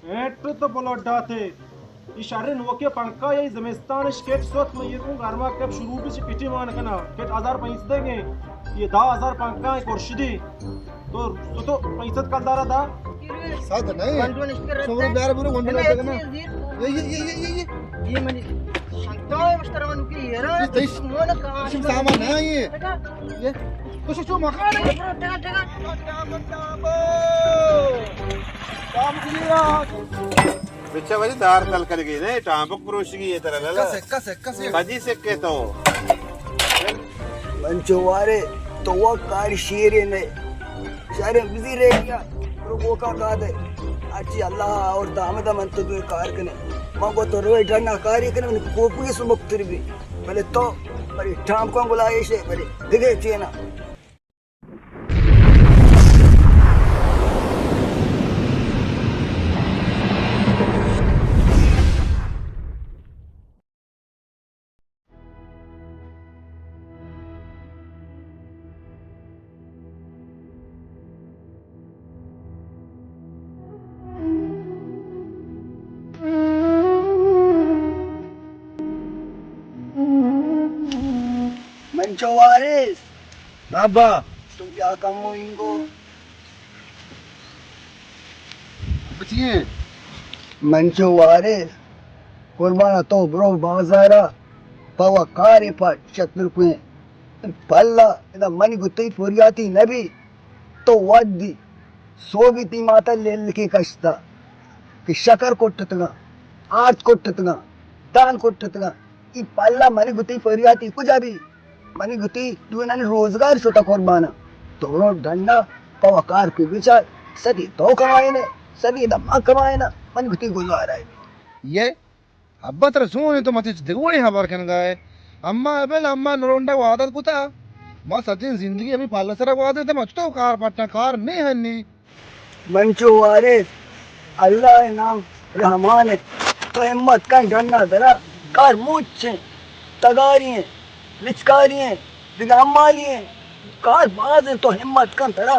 اے تو تو بلوٹ داتے۔ یہ شر نوکے پنکھا، یہ زمستان اش کٹ سوت میں یہ کوں گرما کپ شروع بھی چھ کٹی مان کنا۔ کٹ ہزار پنچ سد گے۔ یہ دہ ہزار پنکھا ہے کرشدی۔ تو تو تو پنچ سد کلدارا دا۔ سات نہیں۔ گنڈو نشتر رہتا سمر ہے۔ بیار برو گنڈو نہ نشتر کرنا۔ یہ، یہ، یہ، یہ، یہ، یہ۔ یہ منی شنکا ہے مشتران کی یہ رہا۔ یہ تیش-، مون کا شم سامان ہے یہ۔ یہ۔ تو شو مکان ہے۔ ٹگا، ٹگا، ٹگا۔ بچہ وجہ دار تل کنگی نے، ٹامبک پروشگی یہ طرح للا۔ کسے، کسے، کسے۔ کجی سکے تو۔ من چو وارے تو وا کاری شیرے نے۔ شریں بزی رہ گیا، رو گوکا کا دے۔ اچھی اللہ اور دامدا من تو دوی کار کنے۔ من کو تو روی ڈنا کاری کنے، من کوپی سمکتر بھی۔ بلے تو، بلے ٹام کون گلائش ہے، بلے دگے چینا۔ منچو وارث۔ بابا۔ تو بیا کمو اینگو۔ بچیے۔ منچو وارث۔ قربان تو برو بازارا۔ پاوا کارے پا چتر کوئیں۔ پلا ادا منی گو تئی پریاتی نبی۔ تو ودی۔ سوبی تی ماتا لیلکی کشتا۔ کہ شکر کٹتگا۔ آرت کٹتگا۔ دان کٹتگا۔ ای پلا منی گو تئی پریاتی کجا بی؟ منی گو تئی دوئینانی روزگار شتا قربانا۔ تو رو ڈنڈا پا وقار پی بچار، سدی تو کمائینے، سدی دما کمائینا، منی گو تئی گزارا ہے۔ یہ ابا ترا چون ہے تو متی دگوڑی خبر کنگا ہے۔ اما ابل اما نرونڈا وعدت کتا۔ ما سجن زندگی ہمیں پالا سرا وعدت ہے، مچ تو کار پٹا کار نہیں ہنی۔ منچو وارث، اللہ ءِ نام رحمان ءِ۔ تو ہمت کن ڈنا درا، کار مچ ایں، تگاری ایں، لچکاری ایں، دگہ امالی ایں، کار باز ایں، تو ہمت کن ترا۔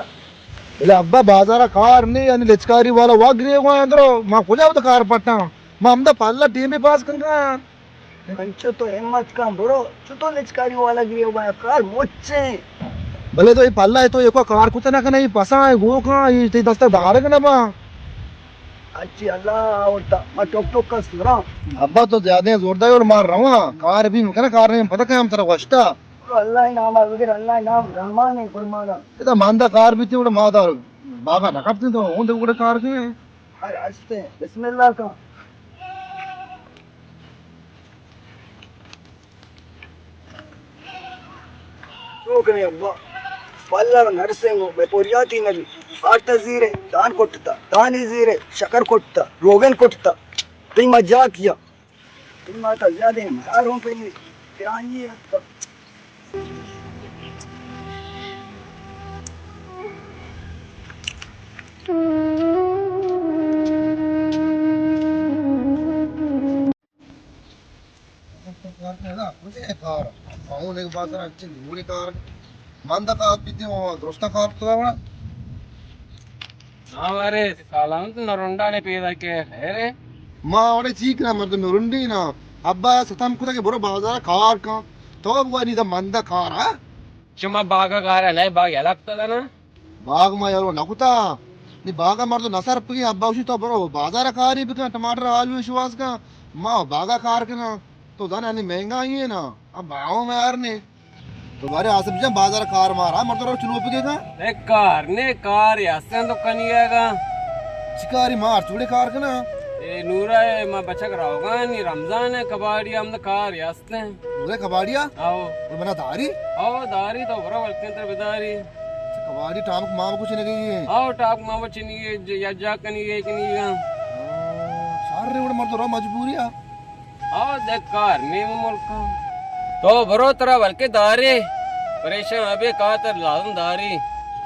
بلے ابا بازارا کار نی، یعنی لچکاری والا وا گریوگا اندرو، ما کجا وتا کار پٹاں؟ ما ہمدا پالا ٹیم پاس کنگا۔ انچو تو ہمت کن برو، چو تو لچکاری والا گریوگا، کار مچ ایں۔ بلے تو اے پلا ہے تو ایک کار کت نہ کنے، اے پسا ہے گو کاں، اے تئی دستا دارگ نہ با۔ اچھی اللہ آورتا، ما ٹک ٹک کس سرا۔ ابا تو زیادہ زور دے اور مار رواں، کار بھی مکنا کار نہیں، پتہ کہ ہم ترا گوشتا۔ اللہ نام بغیر اللہ نام رحمان ہے قربانا۔ ادا ماندا کار بھی تھی اور مادا باغا نہ کپتے تو ہوں دے کار کے۔ ارے ہستے، بسم اللہ کا۔ چو کنے ابا، پلر نرسیں گو، بے پوریاتی نبی، آٹا زیرے، دان کٹتا، دانی زیرے، شکر کٹتا، روگن کٹتا، تئی ما جا کیا، تئی ما تا زیادہ ہیں، ماروں پہ نہیں، پرانی ہے۔ ہاں، ارے، سلامت نرنڈا نے پیدا کے، خیر ہے؟ ما وڑے چی کرا مرد نرنڈی نا۔ ابا ستم کتا کہ برو بازار کار کن۔ تو بگوانی دا مندا کار، ہاں؟ شما باغا کار ہے، نہیں باغ یلک تا نا؟ باغ ما یلو نہ کتا۔ نی باغا مردو نہ سرپگی، ابا گوشی تو برو بازار کاری بکن، ٹماٹر آلو شواز کن، ما باغا کار کنا۔ تو زانے انی مہنگائی ہے نا، اب باغوں میں یار نے۔ تو بارے آصف جان بازار کار مارا، مردو رو چلو پگے گا۔ اے کار نے، کار یاسن تو کنی ہے گا۔ چی کاری مار چوڑے کار کنا؟ اے نورا ہے، ما بچک راوگا نی رمضان ہے، کباڑی ہم کار یاسن۔ پورے کباڑیا؟ آؤ۔ اور بنا داری؟ آؤ، داری تو برا ولکن تر بداری۔ کباڑی ٹامک مام کو چنے گئی ہے؟ آؤ، ٹامک مام کو چنے گئی، ج-، یا جا کنی گئی، کنی گا۔ ہاں، سارے وڑ مردو رو مجبوری آ۔ آؤ، دیکھ کار نیم ملکا۔ تو برو ترا ولکے داری۔ پریشان ابے کار تر لازم داری۔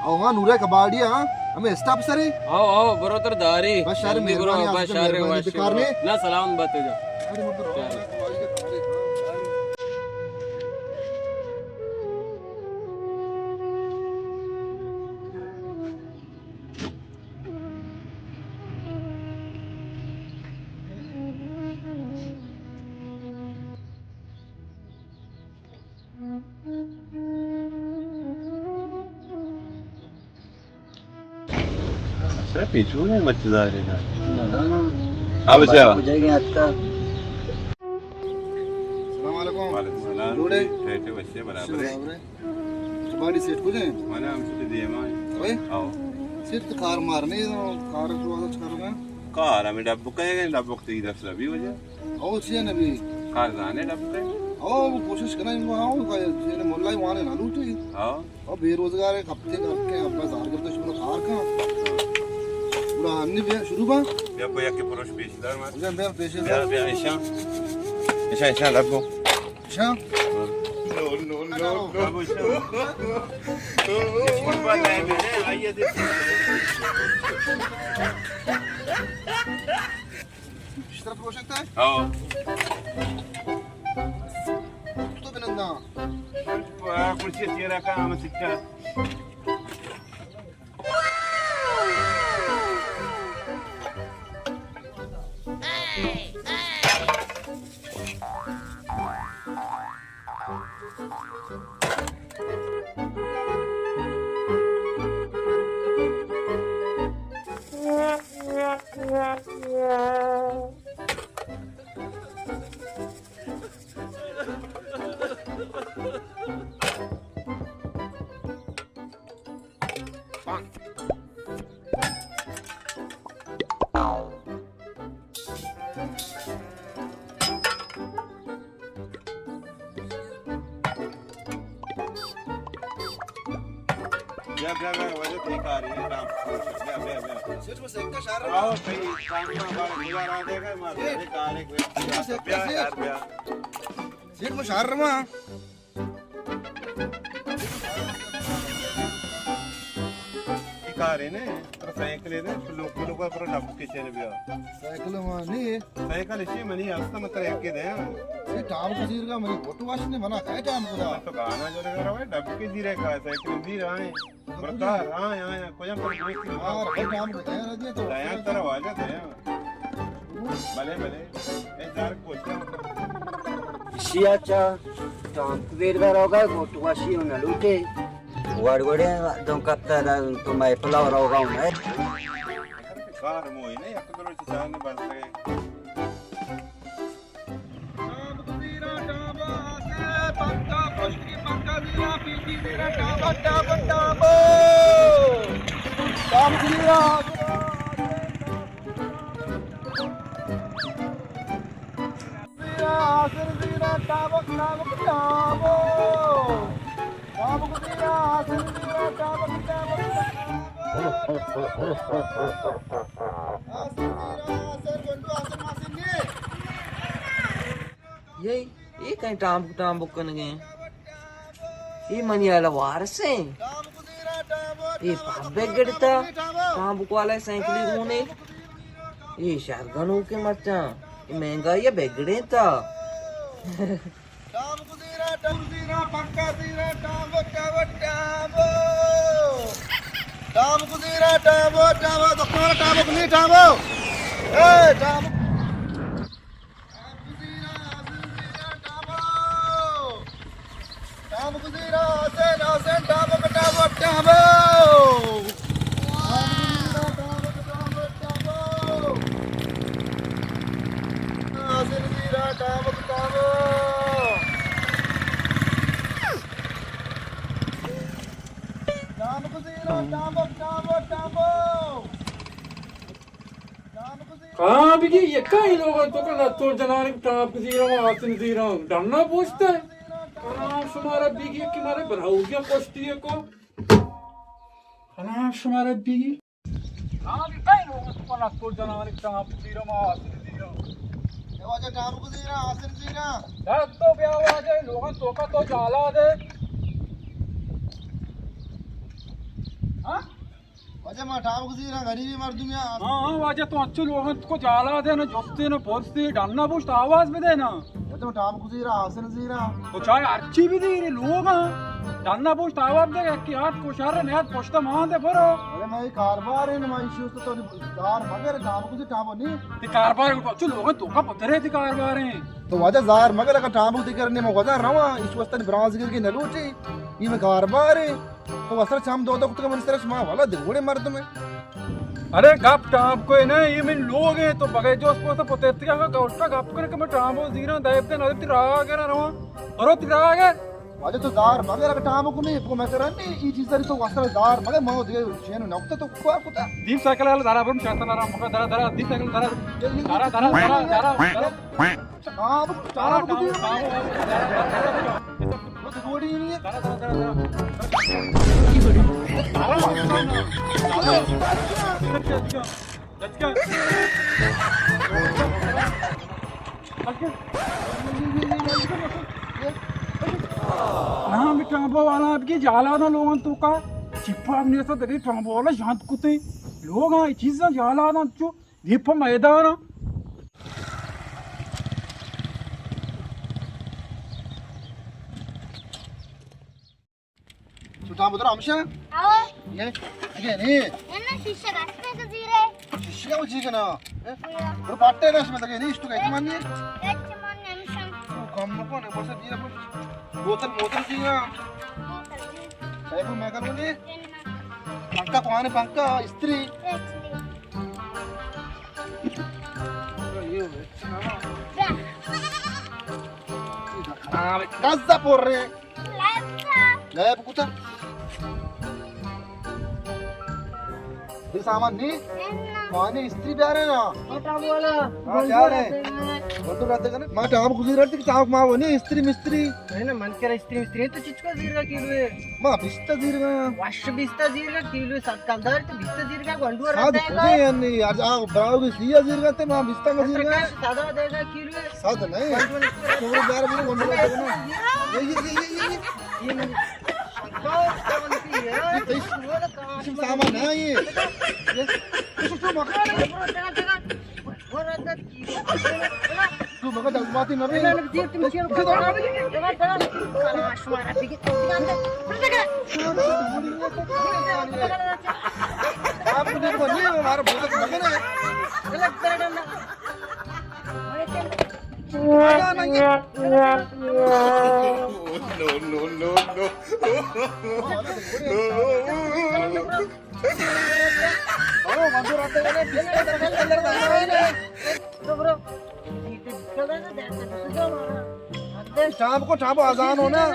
او ہاں، نورا کباڑی ہاں، ہمیں اسٹاپ سرے۔ او، او، برو تر داری۔ بس شہر جلدی برو، مہربانی، بس آصف شہر مہربانی، مہربانی۔ بیکار نے۔ نہ، سلام بات ہے۔ ارے پیچھو نے مچ دار ہے نا۔ اب سے آ۔ ہو جائے گا آپ کا۔ السلام علیکم۔ وعلیکم السلام۔ جوڑے؟ ٹھیک ہے، بچے برابر ہے۔ برابر ہے۔ تو بانی سیٹ کو جائیں؟ مانا ہم سے دیما ہے۔ اوئے؟ آؤ۔ سیٹ تو کار مار نہیں، کار تو آج کرو گا۔ کار ہمیں ڈب کہے گا، ڈب وقت ہی دس لبی ہو جائے۔ او چی نبی؟ کار زانے ڈب کہے۔ او وہ کوشش کریں، وہ آؤ، کہ جینے ملائی وانے نہ لوٹی۔ ہاں۔ او بے روزگار ہے، کپتے کپتے، اب بس آر کرتے شروع کار کا۔ پورا ہم نے بیا شروع با۔ بیا کوئی اکے پروش پیش دار مار۔ بیا، بیا، پیش بیا، دار۔ بیا، ایشا۔ ایشا، ایشا، لگو۔ ایشا۔ نو، نو، نو، نو۔ اسکول پر نہیں، میں نے آئیے دے۔ اس طرف ہو سکتا ہے؟ ہاں۔ تو بنندا۔ آ، کرسی چیرا کا ہم سکا۔ بیا، بیا، بیا، واجہ تئی کار ہے، آرام۔ بیا، بیا، بیا۔ سیٹ، بس ایک کا شہر آؤ، صحیح، کام کا بار گزار آ جائے گا، مار دے، کار ہے، بیا، بیا، یار، بیا۔ سیٹ، میں شہر رہا۔ اے کار ہے نے، ترا سائیکل ہے نے، لوگ، لوگ پر ڈب کے چلے بیا۔ سائیکل وہاں نہیں ہے۔ سائیکل اسی منی ہستا، مت ایک کے دے۔ یہ ٹام کو زیر کا منی فوٹو واش نے منا کہے ٹام کو دا۔ تو گانا جو لگا رہا ہے، ڈب کے زیر کا، سائیکل زیر آئے۔ برتا، ہاں، ہاں، ہاں، کوئی ہم پر دوست نہیں۔ ہاں، رہے ٹام کو دے، رہے تو۔ دیا ترا واجہ دے۔ بلے، بلے۔ اے زار کوشتا۔ اشیا چا ٹام کو زیر کا روگا، گوٹو واشی نہ لوٹے۔ وڑ وڑے دم کپتا دا تو میں پلاو روگا ہوں، اے۔ کار موئی نہیں، یک دو روچ چاہ نے برتے۔ یہ، یہ کہیں ٹامبک، ٹامبک کنگے ہیں۔ یہ منی والا وارث ہیں۔ یہ پاپ بگڑتا، ٹامبک والا سائیکل گونے۔ یہ شرگنو کے مرچاں، یہ مہنگائی بگڑے تا۔ ٹام کو زیرا، ٹام زیرا، پکا زیرا، ٹامبو، ٹامبو، ٹامبو۔ ٹام کو زیرا، ٹامبو، ٹامبو، دکان ٹامبو کو نہیں ٹامبو۔ اے، ٹامبو۔ ٹام کو زیرا، حسن زیرا، ٹامبو۔ ٹام کو زیرا، حسن، حسن، ٹامبو، ٹامبو، ٹامبو۔ کہاں بگی یکا ای لوگا تو کا لتور جنانی ٹامبک زیرا و آسن زیرا ڈنا پوشتا ہے۔ کہاں شمارا بگی کہ مارے براؤگیا پشتی کو۔ کہاں شمارا بگی۔ ہاں، بھی کئی لوگ تو کنا تو جنان ٹامبک زیرا ما آسن زیرا۔ اے واجہ ٹامبک زیرا، آسن زیرا۔ درد تو بیا واجہ لوگاں تو کا تو جالا دے۔ ہاں؟ واجہ ما ٹامبک زیرا، غریبی مردم یا۔ ہاں، ہاں، واجہ تو اچھے لوگاں تو کو جالا دے، نہ جستے، نہ پرستے، ڈنا بوشت آواز بدے نا۔ تو ٹامبک زیرا، آسن زیرا۔ تو چاہے ہرچی بھی زیرے لوگ ہاں۔ ڈنا بوشت آواب دے کہ آت کو شر نیاد پشت مان دے برو۔ ارے میں کاروبار ہے، میں ایشی است تو دار مگر ٹامبک زی ٹامبک نہیں۔ تے کاروبار کو اچھو لوگ تو کا پترے تے کاروبار ہیں۔ تو واجہ زار مگر اگر ٹامبک دی کرنے میں واجہ رواں، اس واسطے برانز گر کے نہ لوٹی۔ یہ میں کاروبار ہے۔ تو اثر چم دو دو کتک من سرش ما والا دگوڑے مردم ہے۔ ارے گپ ٹامبو ءِ نہ، اے منی لوگ اِنت، تو بغیر جوست پوست پترتگا گوشتا گپ کنے کہ من ٹامبو زیراں، دائب دے نہ، تئی راہ ءَ گراں رواں۔ ارو تئی راہ ءَ گر۔ واجہ تو زار مگر، اگر ٹامبو کو نہیں، کو میں کرن نہیں، اے چیز داری تو واسطہ زار مگر، من دگہ چین نقطہ تو کو کتا۔ دیم سائیکل والا دارا برم شاتا نارا مکا دارا دارا، دیم سائیکل دارا۔ دارا، دارا، دارا، دارا، دارا۔ ٹامبو، ٹامبو کو دیر۔ ٹامبو، ٹامبو۔ وہ تو روڈ ہی نہیں ہے۔ ناں، ہمے ٹامبو والا ابکہ جالا داں لوگاں توکا۔ چپا ہم نیستا، دگہ ٹامبو والا شانت کتے۔ لوگاں اے چیزاں جالا داں چو۔ اے پہ میدان ءَ۔ تو ٹامبو در ہمشہ؟ آؤ۔ یہ، یہ نہیں۔ یہ نا شیشہ گاس میں تو زیرے۔ شیشہ وہ چیز نا۔ یہ؟ تو پاٹے نا اس میں تک نہیں، اس تو کہتی مان نہیں۔ یہ چمان ہمشہ۔ تو کم کو نے، بس زیرے بس۔ بوتل، بوتل چیز نا۔ بوتل۔ یہ کو میں کروں نہیں۔ یہ نا۔ پنکھا کون ہے؟ پنکھا، استری۔ استری۔ غذا پر رہے۔ لیب کتا۔ یہ سامان نہیں؟ پانی استری بیارے نا۔ ہاں، بیارے۔ بندو رہتے کنے۔ ما ٹام گزیر رہتے کہ ٹام ما وہ نہیں، استری مستری۔ ہے نا، من کرا استری مستری تو چچ کو زیرگا کیلو ہے۔ ما بیست زیرگا۔ وش بیست زیرگا کیلو ہے، صد کلدار تو بیست زیرگا گونڈو رہتا ہے۔ صد نہیں یار، آ براو بھی سی زیرگا تے ما بیست زیرگا۔ صد دیگا کیلو ہے۔ صد نہیں۔ تو بیار بھی گونڈو رہتا ہے نا۔ یہ، یہ، یہ، یہ، یہ۔ یہ من سامان ہے یہ۔ یہ تو مکان ہے۔ تو مگا جذباتی مبی۔ آپ کو دیکھو، نہیں، ہمارا بہت مگن ہے۔ No, no, no, no. Tom کو ٹام اذان ہونا۔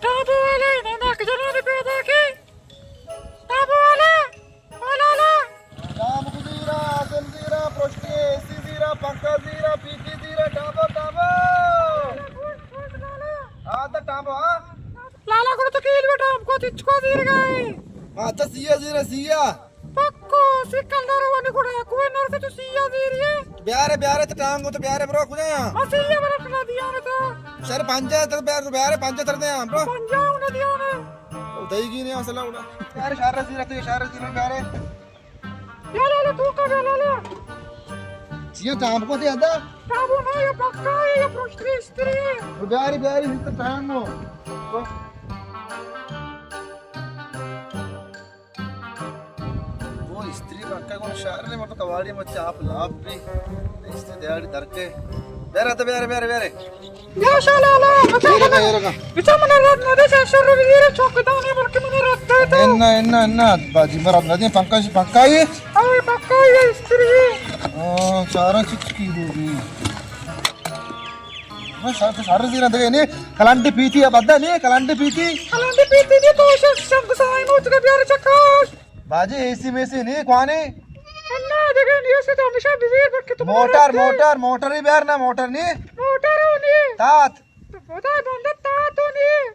ٹامبو والے، نانا کجا نے پیدا کی؟ ٹامبو والے، او لالا۔ ٹامبو زیرا، آسن زیرا، پروشتی، اے سی زیرا، پنکھا زیرا، پی پی زیرا، ٹامبو، ٹامبو۔ آ، دا ٹامبو، ہاں۔ لالا گڑا تو کیل بیٹا، ہم کو تچکو زیرگا ہے۔ ہاں، تو سیا زیرا، سیا۔ پکو، سکندر وانی گڑا کوئی نرسے تو سیا زیری ہے۔ بیارے، بیارے تو ٹانگو تو بیارے برو کجا۔ ما سیا برا ٹنا دیا نے تو۔ شر پنجا تر بیار، تو بیارے پنجا تر دے ہم برو۔ پنجا انہاں دیا نے۔ او دئی گی نے اصل اوڑا۔ بیارے شر زیرا تو، شر زیرا بیارے۔ یا لالا تو کا لالا۔ چیا ٹامبو دے ادا؟ ٹامبو نا، یہ پکا ہے، یہ پروشتری استری ہے۔ بیارے، بیارے، ہیت ٹانگو۔ وہ استری بکا گون شہر نے مطلب کواڑی مچ آپ لاپ بھی استری دیہاڑی درکے۔ بیارے تو بیارے، بیارے، بیارے۔ یا شالا لا، بچا یہ رکھا، منا، یہ رکھا۔ بچا منا رد نہ دے، شاہ شر بھی یہ چوک دانے بلکہ منا رد دے تو۔ انا، انا، انا، باجی، منا رد نہ دے، پنکھا شی، پنکھا یہ۔ اوے پنکھا یہ استری ہے۔ ہاں، چارا چچ کی ہوگی۔ میں سر، سر زیرا دے نے، کلانڈی پیتی اب ادا نے، کلانڈی پیتی۔ کلانڈی پیتی دی تو شم، شم گسائے موت کا بیار چکاش۔ باجی، اے سی میسی نی کوانی؟ اللہ دگہ نیست تو ہمیشہ بزیر بکے تو موٹر، موٹر، موٹر ہی بیار نا، موٹر نی۔ موٹر ہو نی۔ تات۔ تو خدا بندہ تات ہو نی۔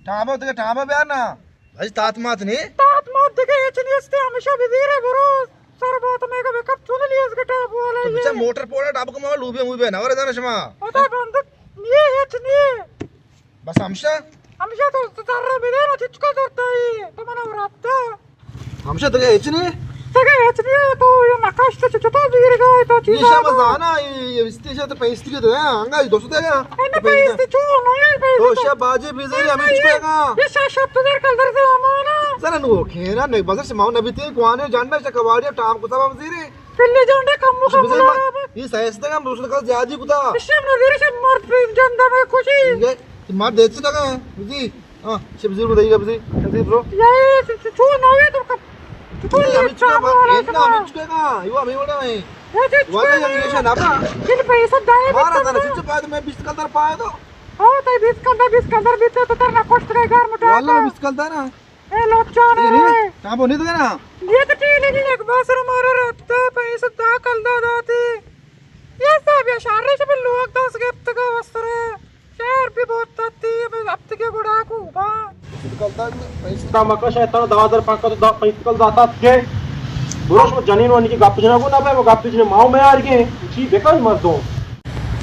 ٹامبو دگہ ٹامبو بیار نا۔ باجی، تات مات نی۔ تات مات دگہ ہچ نیست، ہمیشہ بزیر برو۔ سر بات میں کا بیکپ چون لیز گٹا بولا تو بچا یہ۔ موٹر پوڑا ڈب کو ما لوبیا موبیا نہ ورے دانا شما۔ خدا بندہ نی ہچ نی۔ بس ہمشہ؟ ہمشہ تو، تو تر بدے نا، چچکا ترتا ہے، تو منا ورتا۔ ہمشہ تو ہچ نی؟ تگہ ہچ نیا تو، یہ نقش تو چطور زیرگا ہے تو چیز یہ شما زانا، یہ، یہ اسٹیشن تو پیستی کے تو ہے، انگا دو سو دے گا۔ اے نہ پیستی چو، نہ یہ پیستی تو تو۔ شب باجے بزری ہمیں چکے گا۔ یہ شا شب تو در کل در سے امانا۔ ذرا نو کھیرا، نہیں بزر شما نبی تے کوانے جاننا شا کباڑی ٹام کو سب ہم زیرے۔ پلے جانڈے کم کم بزر ما، یہ سائز تک ہم دوسرے کا زیادہ کتا۔ شب نہ زیرے شب مرد پہ جاندا میں خوشی۔ یہ مار دیتے تک ہے، بزی۔ ہاں، چہ بزیر بدئیگ ءَ بزیر، بزیر برو۔ یا، اے چ-، چ-، چو نہ ہوئے تو کپ-، چ-، چو بزیر، ہمیں چکے گا، اے نا، ہمیں چکے گا، یو ہمیں وڑا ہے۔ اے چ-، چ-، والا ہمیں ایشا نہ با۔ چل پیسہ دائے مارا بیتا نا، نا۔ چچو پائے تو میں بیست کلدار پائے تو۔ او، تئی بیست کلدار، بیست کلدار بیتے تو ترنا کشت گئے گار مٹا والا۔ بیست کلدار نا۔ اے لوچان اے، ہے۔ کہاں بو نہیں تو نا؟ یہ تو ٹیلے نہیں لگ بس رو مارا رابطہ، پیسہ دا کلدار داتے۔ یہ صاحب یا شہر سے بھی لوگ دس گپت کا وسترے۔ شہر بھی بہت تتی، ہمیں ہفتے کے گڑا کو با۔ بیست کلدار میں پیسہ۔ تا مکا شاید ترا دہ ہزار پانچ سد دا، پینسد کلدار داتا تکے۔ بروش وہ جنین وانی کی گپ جنا کو نہ پے، وہ گپ جنے ماؤ میں آ رہی ہے۔ چی بیکار مردوں۔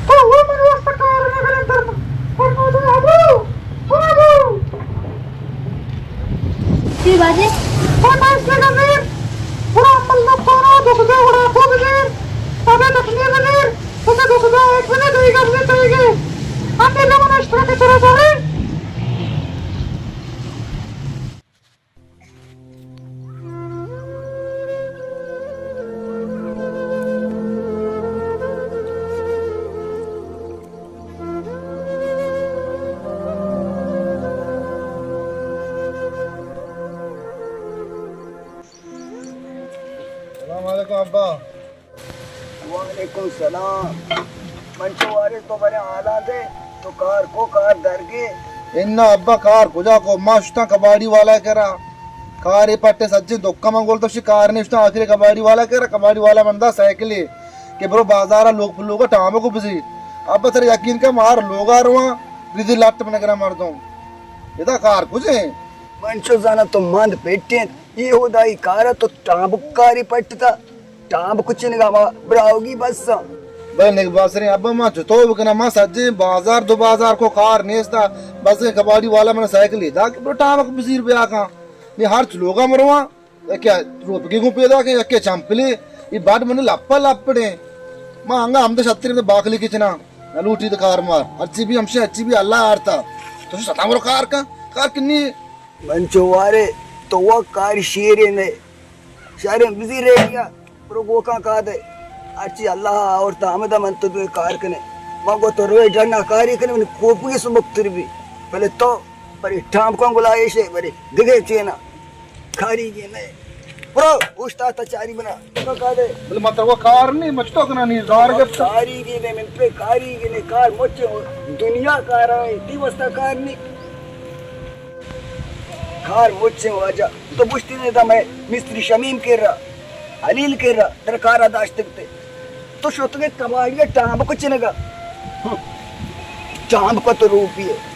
تو وہ من واسطہ کار نہ کرن در پر کو تو ابو، ابو۔ چی بازی؟ پاس لگا زیر۔ پورا عمل نہ پانا، دو سو دو گڑا کو بزیر۔ ابے دکھنی بزیر۔ تو سے دو سو دو ایک بزیر، دو ایک بزیر، دو ایک۔ ہم نے لوگوں نے اشتراک چلا سارے۔ السلام علیکم ابا۔ وعلیکم السلام۔ من چو وارث تو برے حالات ہے، تو کار کو کار درگے؟ انا ابا کار کجا کو؟ ما شتاں کباڑی والا کرا۔ کارے پٹے سجے دکا من گول تو شی کار نے شتاں آخر کباڑی والا کرا، کباڑی والا من دا سائیکلے کہ برو بازارا لوگ پہ لوگا ٹامکو بزی۔ ابا تر یقین کا مار لوگا رواں، ریزی لٹ من گرا مردم۔ ادا کار کجے؟ من چو زانا تو مند پیٹیں، یہ ہدائی کارا تو ٹامک کاری پٹتا۔ ٹامب کچنگا ما براہوگی بس آں۔ بلے نگبا سریں ابا ما چتو بکناں؟ ما سجیں بازار دو بازار کو کار نیستا، بس اے کباڑی والا من سائیکل دا کہ برو ٹامک بزیر بیا کاں۔ نی ہرچ لوگا مرواں، یکے روپگی گوں پیدا کیں، یکے چمپلی، ای بڈ من لپا لپڑیں۔ ما انگا ہمدا شتر باکلی کچنا، نہ لوٹی تو کار مار۔ ہرچی بھی ہمشے، ہرچی بھی اللہ آرتا۔ تو ستا مرو کار کن، کار کنی۔ من چو وارے تو وا کاری شیرے نے۔ شہریں بزی ریڈیا، برو گوکاں کادے۔ ہرچی اللہ آورتا ہمدا من تو دوئے کار کنے۔ ما گو تو روئے ڈنا کاری کنے، منی کوپگی سبکتر بی۔ بلے تو برے ٹامکاں گلائیشے، برے دگے چینا۔ کاری گی نے۔ برو، اوشتا تا چاری بنا۔ تو کادے۔ بلے ما تو کار نہیں، مچ تو کنا نہیں، زار گپتا۔ کاری گی نے، من پہ کاری گی نے، کار مچ دنیا کار آئے، دی واسطہ کار نہیں۔ کار مچیں واجہ، تو گوشتی نے دا میں مستری شمیم کرا، حلیل کرا، در کارا داشتگ تے۔ تو شتگے کباڑی ٹامب کچنگا۔ ٹامب کو تو روپی ہے۔